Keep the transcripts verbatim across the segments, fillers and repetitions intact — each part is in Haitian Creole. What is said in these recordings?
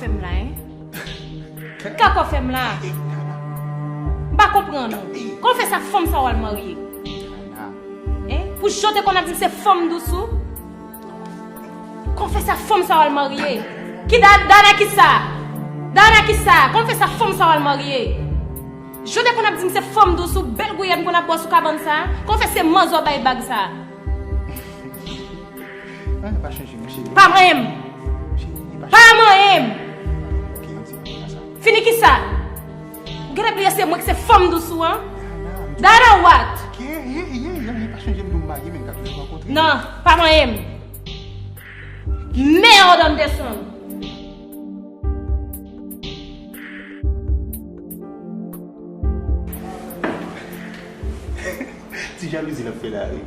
Fè m la, en? Kaka w fè m la? M pa konprann ou. Kòman w fè sa fanm sa w al marye? En? Pou jan w te konn ap di m se fanm dous ou? Kòman w fè sa fanm sa w al marye? Ki Da-, Dana ki sa? Dana ki sa? Kòman w fè sa fanm sa w al marye? Jan w te konn ap di m se fanm dous ou, bèl gouyad m konn ap ba w sou kabann sa? Kòman w fè se manzè w bay bag sa? Anyen pa chanje m, cheri. Pa manyen m. Cheri, pa Pa manyen m. Ok, ann di konsa. Fini ki sa? Ou genlè bliye se mwen ki se fanm dous ou an? Dana, what? Ok, ye, ye, ye, anyen pa chanje m, nou marye, men n ka toujou rankontre. Non, pa manyen m. Merde, m desann. Ti jalouzi l ap fè la, wi.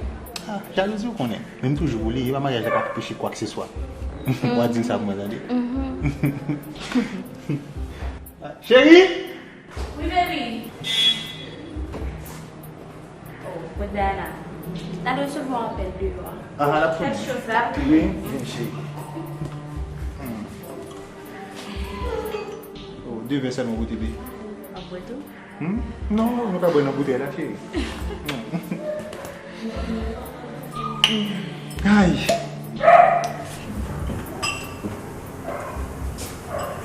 Ah, jalouzi, ou konnen. Men m toujou pou li, e pa maryaj la k ap anpeche kwakseswa. W a di l sa pou mwen, tande. Cheri! Wi, baby. Oh, kot Dana? N a resevwa apèl deyò a. Ah, l ap sone. Fè m cho sa. Wi, vin, cheri. Hmm. Oh, de vè sèlman pou tete. Apre tou? Hmm? Non, nou ka bwè nan boutèy la, cheri. Hmm. Ay.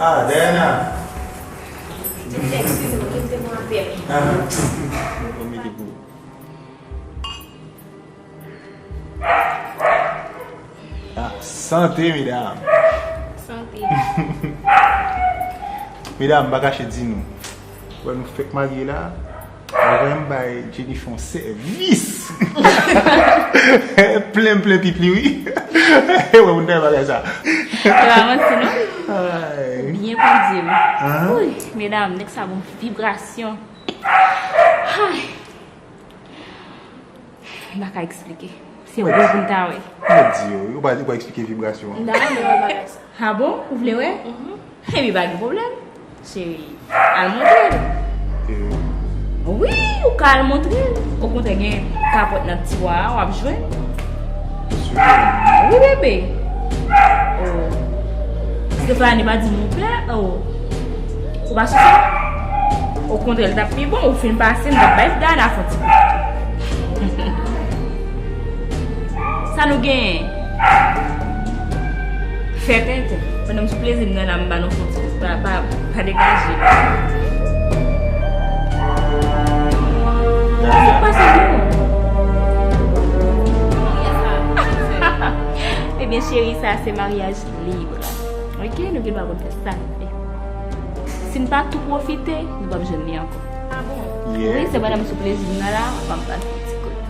Ah, Diana. Eskize m, m te pran apèl. Ah. Bon, mete pou ou. Ah, sante, medam. Sante. Medam, m pa kache di nou. Wè, nou fèk marye la. Anvan m bay Jennifer yon sèvis. Plen, plen pipi, wi. Wè, moun nan bagay sa. Se pa manti, non. Ay. Byen kondi m. Hein? Wi, medam, nèg sa gon vibrasyon. Ay. M pa ka eksplike. Se wè pou m ta wè. Mwen di yo, ou pa, ou pa eksplike vibrasyon an. M ta renmen wè bagay sa. Ah bon? Ou vle wè? Mhm. Epi pa gen pwoblèm. Cheri, al montre l. Eh. Wi, ou ka al montre l. Okontrè, gen kapòt nan tiwa a, w ap jwenn. Wi, bebe. Oh. Stefani pa di m ou pè, oh. Ou pa sou sa? Okontrè, l t ap pi bon, ou fin pase, m t ap bay Dana fon ti kout. Sa nou genyen? Fè tenten. Pandan m sou plezi m nan la, m ba nou fon ti kout. Pa, pa, pa degaje. Sa k pase pou ou? Ebyen, cheri, sa se maryaj lib. Ok, nou gen dwa konn fè sa nou vle. Si n pa tou pwofite, nou p ap jwenn li ankò. Ah bon? Yeah. Wi, se pandan m sou plezi m nan la, m ap pase yon ti kote.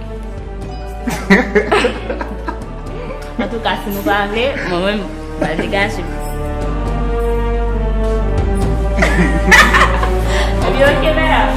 Antouka, si nou pa vle, mwen menm, m al degaje m. Ebyen, ok, medam.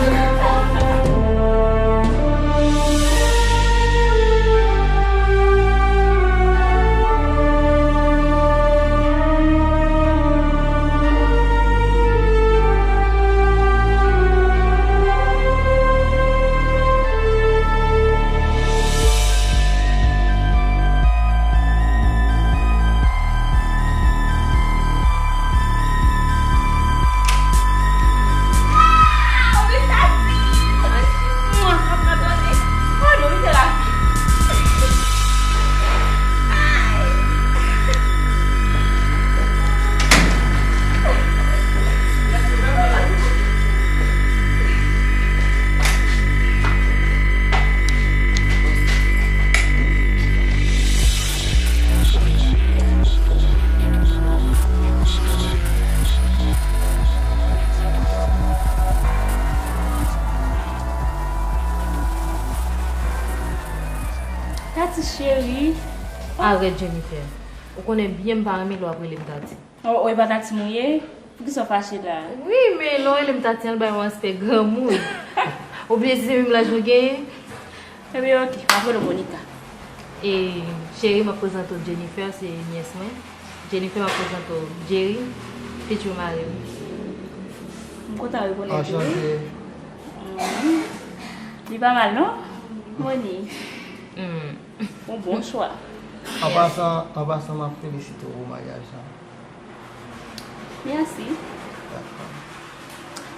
Tati cheri. Arèt, Jennifer. Ou konnen byen m pa renmen lè w ap rele m Tati. Oh, oh, e pa Tati m ou ye? Poukisa w fache la? Wi, men lè w rele m Tati an, l bay yon aspè granmoun. Ou bliye si se menm laj nou genyen? Ebyen, ok, m ap rele w Monica. E, cheri, m ap prezante w Jennifer, se nyès mwen. Jennifer, m ap prezante w Jerry, fitiu mari m. M kontan rekonèt ou, wi. Anchante. Mhm. Li pa mal, non? Moni. Hmm. Yon bon chwa. An pasan, an pasan, m ap felisite w pou maryaj lan. Mèsi.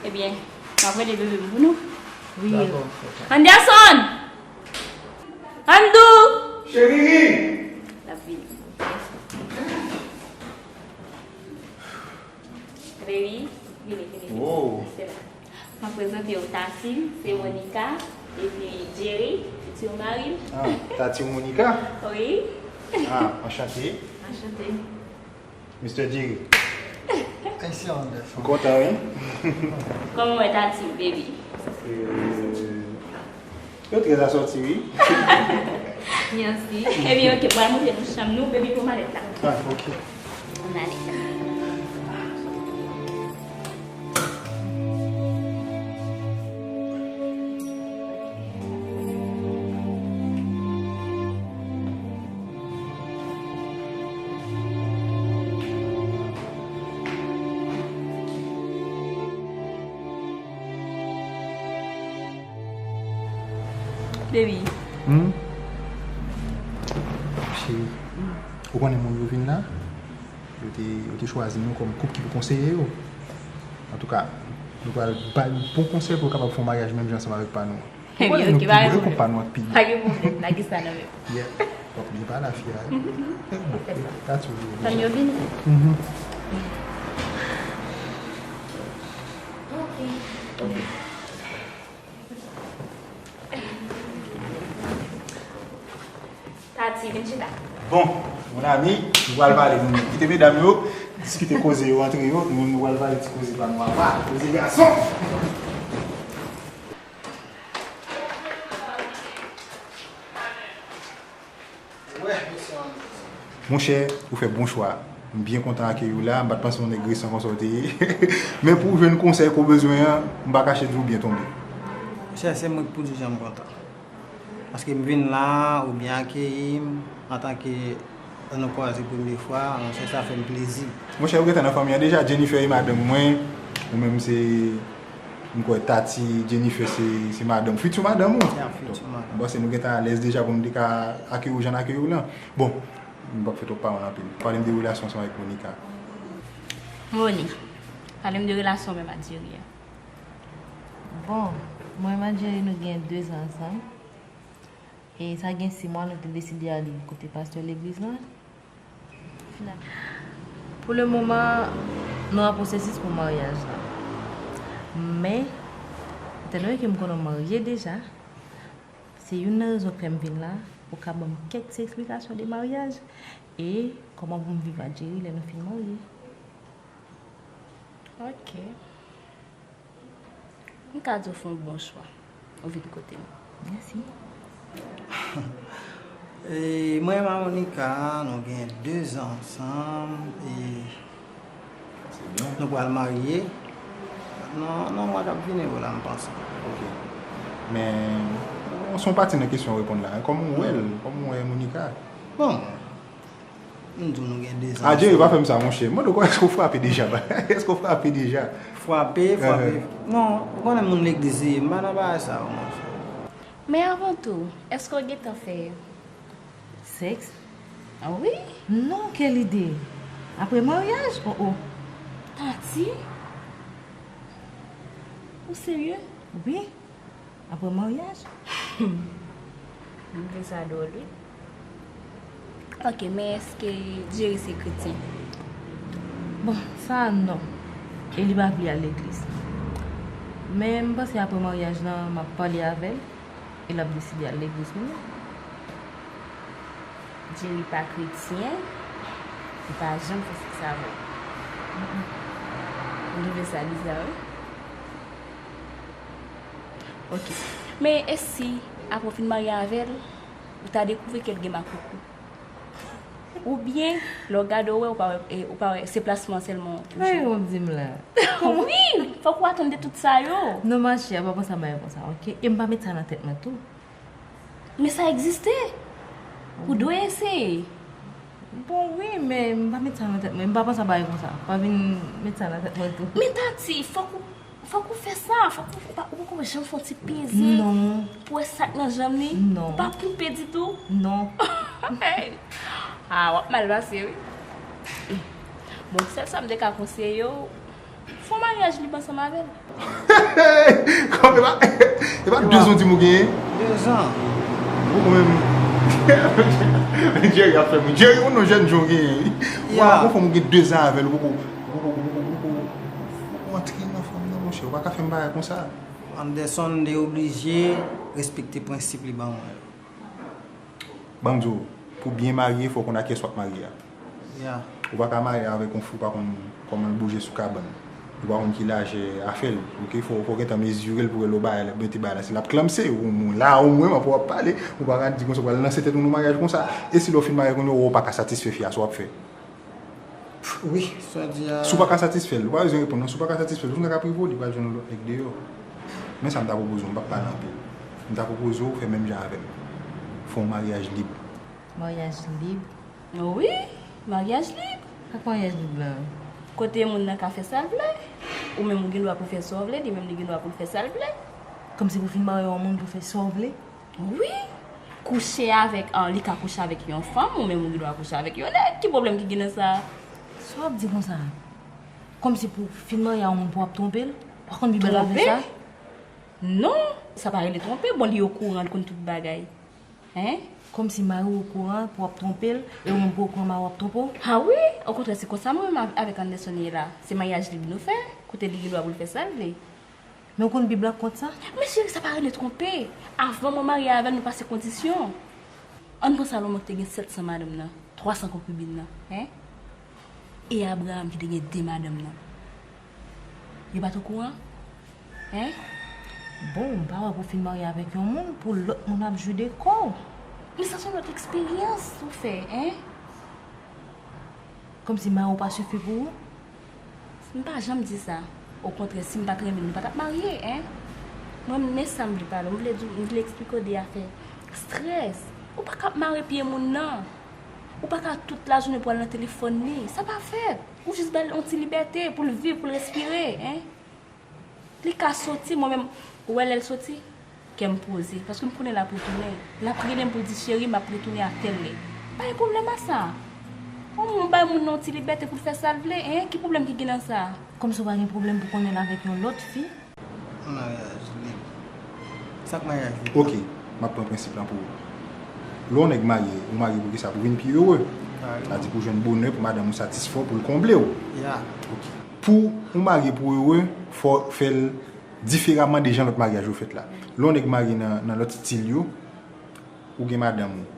Ebyen, m ap rele bebe m pou nou. Wi. Dakò. Anderson! Andou! Cheri! L ap vini. Baby, vini, vini, vini. Wow. Se la. M ap prezante w Tati, se Monica, epi Jerry, futur mari m. Ah, Tati ou Monica? Wi. Ah, anchante. Anchante. Mister Jerry. Hey, Sir Anderson. Ou kontan, wi? Kòman w wè Tati, baby? Euh, Yo trè asòti, wi. Mèsi. Ebyen, oke, mwen montre nou chanm nou, baby, pou malèt la. Ah, oke. Ann ale. Baby. Hmm? Cheri, ou konnen moun yo vin la? Yo te, yo te chwazi nou kòm koup ki pou konseye yo. Antouka, nou pral ba yo bon konsèy pou yo kapab fè yon maryaj menm jan ansanm avèk pa nou an. Ou konnen nou pi bon, yo konn pa nou an pi bon. Pa gen pwoblèm, lage sa nan men m. Yeah. W ap byen pale a fi a, wi. Eh, bon, sa tou. Tann yo vini. Mhm. Ok. Ok. Tati, vin chita. Bon, mon ami, nou pral pale, nou kite medam yo diskite koze yo antre yo, nou menm nou pral pale ti koze pa nou apa, koze gason. Monchè, ou fè bon chwa. M byen kontan akeyi w la. M pa t panse yon nèg resan konsa w te ye. Men pou w jwenn konsèy ke w bezwen an, m pa kache di w byen tonbe. Monchè, se mwen k pou di jan m kontan. Paske m vin la, ou byen akeyi m, antanke lè nou kwaze premye fwa, monchè, sa fè m plezi. Monchè, ou gentan nan fanmi an deja, Jennifer e madanm mwen, ou menm se M kwè Tati, Jennifer se, se madanm, fiti madanm ou. Ya, fiti madanm. Donk, m panse nou gentan alèz deja pou nou te ka akeyi w jan n akeyi w lan. Bon, m p ap fè twòp pawòl anpil. Pale m de relasyon ansanm avèk Monica. Moni, pale m de relasyon w menm ak Jerry a. Bon, mwen menm ak Jerry nou gen de zan ansanm. E sa gen sis mwa nou te deside ale kote pastè legliz lan. Pou le moman, nou an pwosesis pou maryaj la. Men, etandone ke m konnen w marye deja, se youn nan rezon k fè m vin la, pou w ka ban m kèk ti eksplikasyon de maryaj e kòman pou m viv ak Jerry lè nou fin marye. Ok. M ka di w fè yon bon chwa. Ou vin kote m. Mèsi. E mwen ak Monica, nou gen de zan ansanm, e nou pral marye nan, nan mwa k ap vini yo la, m panse. Ok. Men, se yon pati nan kesyon w reponn la. Kòman w wè l? Kòman w wè Monica? Bon, M di w nou gen de zan. Ah, Jerry, pa fè m sa, monchè. M mande w, èske w frape deja? Èske w frape deja? Frape, frape. Non, ou konnen moun legliz li ye, m pa nan bagay sa yo, monchè. Men avan tou, èske w gentan fè sèks? Ah wi. Non, quelle idée? Apre maryaj? Oh, oh. Tati? Ou serye? Wi. Apre maryaj? M twouve sa dwòl, wi. Ok, men èske Jerry se kretyen? Bon, sa a non. E li pa vle al legliz. Men m panse apre maryaj lan, m ap pale avè l, e l ap deside al legliz li menm. Jerry pa kretyen, li pa janm fè sèks avè w. M twouve sa bizar, wi. Ok. Men e si, apre w fin marye avè l, ou ta dekouvri ke l gen makoukou? Oubyen, lè w gade w wè, ou pa wè, e, ou pa wè, se plasman sèlman w touche. Ay, w ap di m la. Wi, fòk ou atann de tout sa yo. Non, ma chère, pa panse a bagay konsa, ok? E m pa met sa nan tèt mwen tou. Men sa egziste. Ou dwe eseye. Bon, wi, men m pa met sa nan tèt mwen. M pa panse a bagay konsa. Pa vin met sa nan tèt mwen tou. Men Tati, fòk ou, fòk ou fè sa. Fòk ou, ou pa, ou poko janm fè yon ti peze. Non. Pou wè sa k nan janm li. Non. Ou pa poupe ditou. Non. Ah, w ap mal pase, wi. Bon, sèl sa m te ka konseye w, fè yon maryaj lib ansanm avè l. Kòm e pa, e pa de zan w di m ou genyen? De zan. Ou menm. Jerry ap fè m ri. Jerry, ou non jèn jan w genyen. Wi. Ou wè, gon fanm ou gen de zan avè l, ou poko, ou poko, ou poko, ou poko, ou poko antre nan fanm nan, monchè. Ou pa ka fè m bagay konsa. Anderson, li oblije respekte prensip li ban mwen yo. Ban m di w, pou byen marye, fò w konn a kiyès w ap marye a. Ou pa ka marye avèk yon fi w pa konn kòman l bouje sou kabann. Ou pa konn ki lajè afè l. Oke, fò, fò w gentan mezire l pou wè lè w bay, mete bagay la, si l ap klanmse, ou, ou la, ou mwen, w ap pale, ou pa ka di konsa, w pral lanse tèt ou nan maryaj konsa. E si lè w fin marye kounye a, ou pa ka satisfè fi a, sa w ap fè? Wi, sa w di a. Si w pa ka satisfè l, ou pa bezwen reponn non, si w pa ka satisfè l, ou nan ka privo, li pral jwenn yon lòt nèg deyò. Men sa m ta pwopoze w, m p ap pale anpil. M ta pwopoze w fè menm jan avè m. Fè yon maryaj lib. Maryaj lib? Wi, maryaj lib. Ak maryaj lib la? Kote moun nan ka fè sa l vle. Ou menm ou gen dwa pou fè sa w vle, li menm li gen dwa pou l fè sa l vle. Kòmsi pou fin marye yon moun pou fè sa w vle? Wi, kouche avèk, ah, li ka kouche avèk yon fanm, ou menm ou gen dwa kouche avèk yon nèg. Ki pwoblèm ki gen nan sa? Sa w ap di konsa? Kòmsi pou fin marye a yon moun pou w ap twonpe l? Ou pa konn Bib la di sa? Twonpe? Non, sa pa rele twonpe. Bon, li okouran, li konn tout bagay. Hein? Kòmsi mari w okouran pou w ap twonpe l, e ou menm pou w okouran mari w ap twonpe w? Ah wi, okontrè, se konsa mwen menm avèk Anderson ye la. Se maryaj lib nou fè, kote li gen dwa pou l fè sa l vle. Men ou konn Bib la kont sa? Men cheri, sa pa rele twonpe. Avan mwen marye avè l, nou pase kondisyon. Ann pran Salomon ki te gen sèt san madanm nan, twa san konkibin nan, hein? E Abraham ki te gen de madanm nan. Yo pa t okouran? Hein? Bon, m pa wè pou w fin marye avèk yon moun, pou lòt moun ap jwi de kò w. Men sa se yon lòt eksperyans ou fè, hein? Kòmsi mari w pa sifi pou ou? M pa janm di sa. Okontrè, si m pa t renmen l, nou pa t ap marye, en. Mwen, men sa m vle pale w. M vle di w, m vle eksplike w de afè strès. Ou pa ka ap mare pye moun nan. Ou pa ka tout lajounen pou al nan telefòn li. Sa pa fèt. Ou jis ba l yon ti libète pou l viv, pou l respire, en. Li ka soti, mwen menm, ou wè lè l soti, kè m poze. Paske m konnen l ap retounen. L ap rele m pou l di, cheri, m ap retounen a tèl lè. Pa gen pwoblèm a sa. Ou bay moun nan yon ti libète pou l fè sa l vle, en? Ki pwoblèm ki gen nan sa? Kòmsi w pa gen pwoblèm pou konnen l avèk yon lòt fi? Maryaj lib. Sa k maryaj lib? Oke, m ap pran prensip lan pou ou. Lè yon nèg marye, ou marye pou kisa? Pou vin pi ere. Sa di pou jwenn bonè, pou madanm ou satisfè w, pou l konble w. Ya. Oke. Pou ou marye pou ere, fò w fè l diferaman de jan lòt maryaj yo fèt la. Lè yon nèg marye nan, nan lòt estil yo, ou gen madanm ou,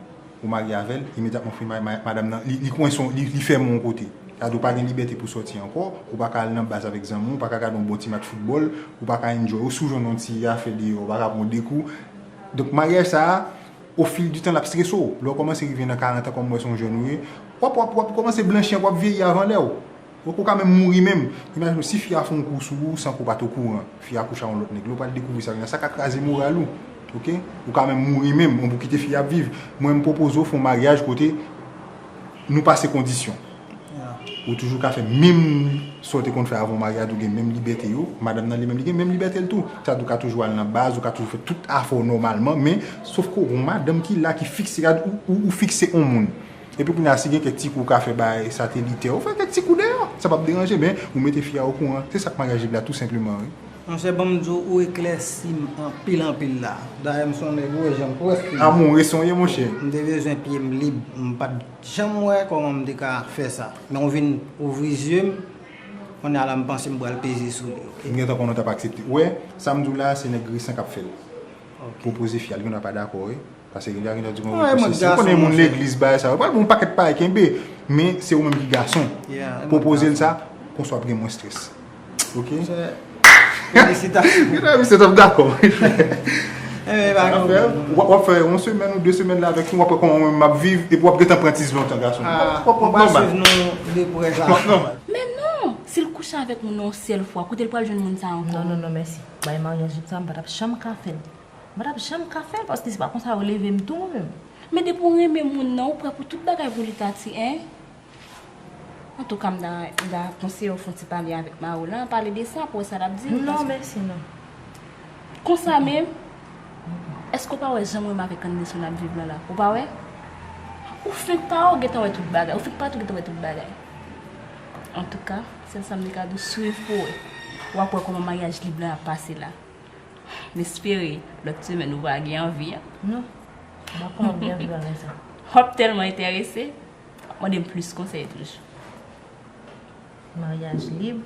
ou marye avè l, imedyatman w fin marye, ma-, madanm nan, li, li kwense w, li, li fèmen w yon kote. Sa di w pa gen libète pou sòti ankò, ou pa ka al nan baz avèk zanmi w, ou pa ka gade yon bon ti match foutbòl, ou pa ka enjoy, ou si w jwenn yon ti afè deyò, ou pa ka pran de kou. Donk, maryaj sa a, au fil du temps, l ap strese w. Lè w kòmanse rive nan karant an, kòm m wè se yon jèn ou ye, w ap, w ap, w ap kòmanse blanchi ankò, w ap vyeyi avan lè w. Ou, ou ka menm mouri menm. Imajine w, si fi a fè yon kou sou ou san ke w pa t okouran, fi a kouche ak yon lòt nèg, lè w pral dekouvri sa, sa ka kraze moral ou. Oke? Ou ka menm mouri menm, ou pou kite fi a ap viv. Mwen, m pwopoze w fè yon maryaj kote nou pase kondisyon. Ou toujou ka fè menm sa w te konn fè avan w marye a, ou gen menm libète yo. Madanm nan li menm, li gen menm libète l tou. Sa di w ka toujou al nan baz, ou ka toujou fè tout afè w nòmalman, men, sof ke w gen yon madanm ki la, ki fikse, ou, ou, ou fikse yon moun. Epi kounye a, si gen kèk ti kou w ka fè bay satelitè, ou fè kèk ti kou deyò. Sa p ap deranje, men ou mete fi a okouran. Se sa k maryaj lib la, tou senpleman, wi. Monchè, ban m di w, ou eklèsi m anpil, anpil la. Dayè, m se yon nèg, ou wè jan m prèske. Amou, reson ye, monchè. M te bezwen pye m lib. M pa t janm wè kòman m te ka fè sa. Men w vin ouvri zye m. Kounye a la, m panse m pral peze sou li, oke? M gentan konnen w t ap aksepte. Ou wè, sa m di w la, se nèg resan k ap fè l. Oke. Pwopoze fi a, li genlè pa dakò, wi. Paske gen, gen lè di mwen, ou konnen moun legliz, bagay sa yo. Pral gen yon pakèt pay kenbe, men se ou menm ki gason. Pwopoze l sa, konsa w ap gen mwens strès. Oke? Felisitasyon. Gen lè misye t ap dakò. W ap, w ap fè yon semèn ou de semèn la avèk li, w ap wè kòman mwen m ap viv, epi w ap gentan pran ti lontan, gason. W ap, w ap pran nòmal. Suiv nou de prè sa. W ap nòmal. Men non, si l kouche avèk moun nan yon sèl fwa, kote l pral jwenn moun sa ankò? Non, non, non, mèsi. Bay maryaj lib sa, m pa t ap janm ka fè l. M pa t ap janm ka fè l, paske se pa konsa yo leve m tou, mwen menm. Men depi w renmen moun nan, ou prè pou tout bagay pou li, Tati, en? Antouka, m ta, m ta konseye w fè yon ti pale avèk mari w lan, pale de sa, pou w wè sa l ap di w. Non, mèsi, non. Konsa menm, èske w pa wè jan mwen menm avèk Anderson ap viv lan la? Ou pa wè? Ou fenk pa wè, ou gentan wè tout bagay. Ou fenk pa wè, ou gentan wè tout bagay. Antouka, sèl sa m te ka di w, swiv pou w wè. W ap wè kòman maryaj lib la ap pase la. M espere lòt semèn ou va gen anvi an. Non. M pa konn gen anvi bagay sa. W ap tèlman enterese, w ap mande m plis konsèy toujou. Maryaj lib.